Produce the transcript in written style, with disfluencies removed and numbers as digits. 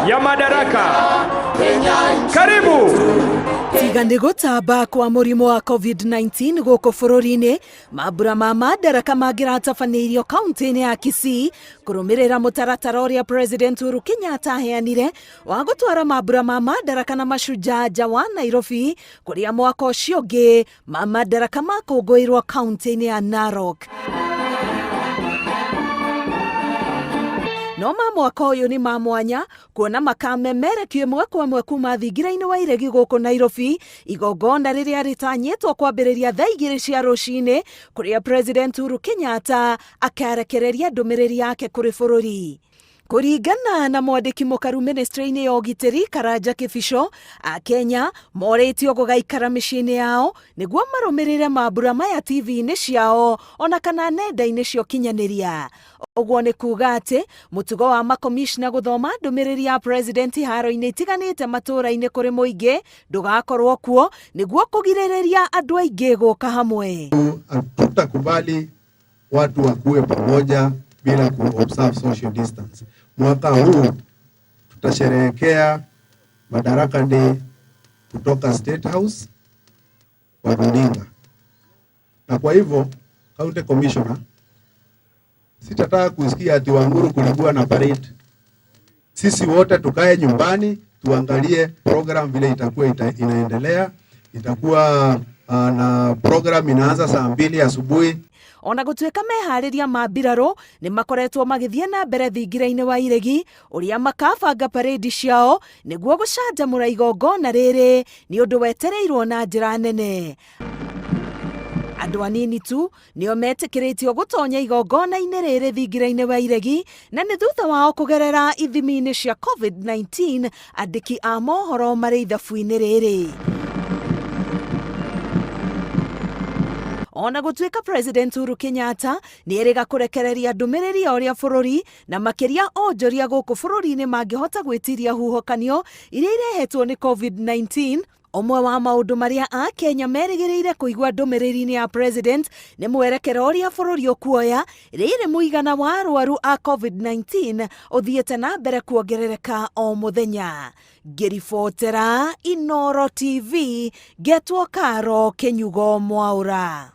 ya Madaraka. Karibu. Tiga nĩ gũtamba kwa mũrimũ wa COVID-19 gũkũ bũrũri-inĩ, mambura ma Madaraka mangĩratabanĩirio kaunti-inĩ ya Kisii kũrũmĩrĩra mũtaratara ũrĩa President Uhuru Kenyatta aheanire wa gũtwara mambura ma Madaraka na Mashujaa nja wa Nairobi, kũrĩa mwaka ũcio ũngĩ ma Madaraka makũngũĩrwo kaunti-inĩ ya Narok. No ma mwaka ũyũ nĩ ma mwanya kuona makamemerekio ĩmwe kwa ĩmwe kuma thingira-inĩ wa iregi gũkũ Nairobi, igongona rĩrĩa rĩtanyĩtwo kwambĩrĩria thaa 2 cia rũcinĩ, kũrĩa President Uhuru Kenyatta akarekereria ndũmĩrĩri yake kũrĩ bũrũri. Kũringana na mwandĩki mũkaru ministry-inĩ ya ũgitĩri Karanja Kĩbico, Akenya morĩtio gũgaikara mĩciĩ-inĩ yao nĩguo marũmĩrĩre mambura maya TV-inĩ ciao ona kana nenda-inĩ cia ũkinyanĩria. Ũguo nĩ kuga atĩ mũtugo wa makomishna gũthoma ndũmĩrĩri ya president iharo-inĩ itiganĩte matũũra-inĩ kũrĩ mũingĩ ndũgakorwo kuo nĩguo kũgirĩrĩria andũ aingĩ gũka hamwe. Hatutakubali watu wakuwe pamoja bila ku observe social distance. Mwaka huu tutasherehekea Madaraka Day kutoka State House kwa runinga. Na kwa hivyo County Commissioner, sitataka kusikia ati Wanguru kulikuwa na parade. Sisi wote tukae nyumbani tuangalie program vile itakuwa inaendelea. Itakuwa na program inaanza saa 2 asubuhi. Ona gũtuĩka meharĩria ma mbirarũ nĩ makoretwo magĩthiĩ na mbere thingira-inĩ wa iregi ũrĩa makabanga parade ciao nĩguo gũcanjamũra igongona rĩrĩ nĩ ũndũ wetereirwo na njĩra nene. Andũ anini tu nĩo metĩkĩrĩtio gũtonya igongona-inĩ rĩrĩ thingira-inĩ wa iregi na nĩ thutha wao kũgerera ithimi-inĩ cia COVID-19 andĩki a mohoro marĩ ithabu-inĩ rĩrĩ. Ona gũtuĩka President Uhuru Kenyatta nĩ erĩga kũrekereria ndũmĩrĩri ya ũrĩa bũrũri na makĩria onjoria gũkũ bũrũri-inĩ mangĩhota gwĩtiria huhũkanio iria irehetwo nĩ COVID-19, ũmwe wa maũndũ marĩa Akenya merĩgĩrĩire kũigua ndũmĩrĩri-inĩ ya President nĩ mwerekero ũrĩa bũrũri ũkuoya rĩrĩ mũigana wa arwaru a COVID-19 ũthiĩte na mbere kuongerereka o mũthenya. Ngĩribotera Inooro TV, ngetwo Karo Kĩnyugo Mwaũra.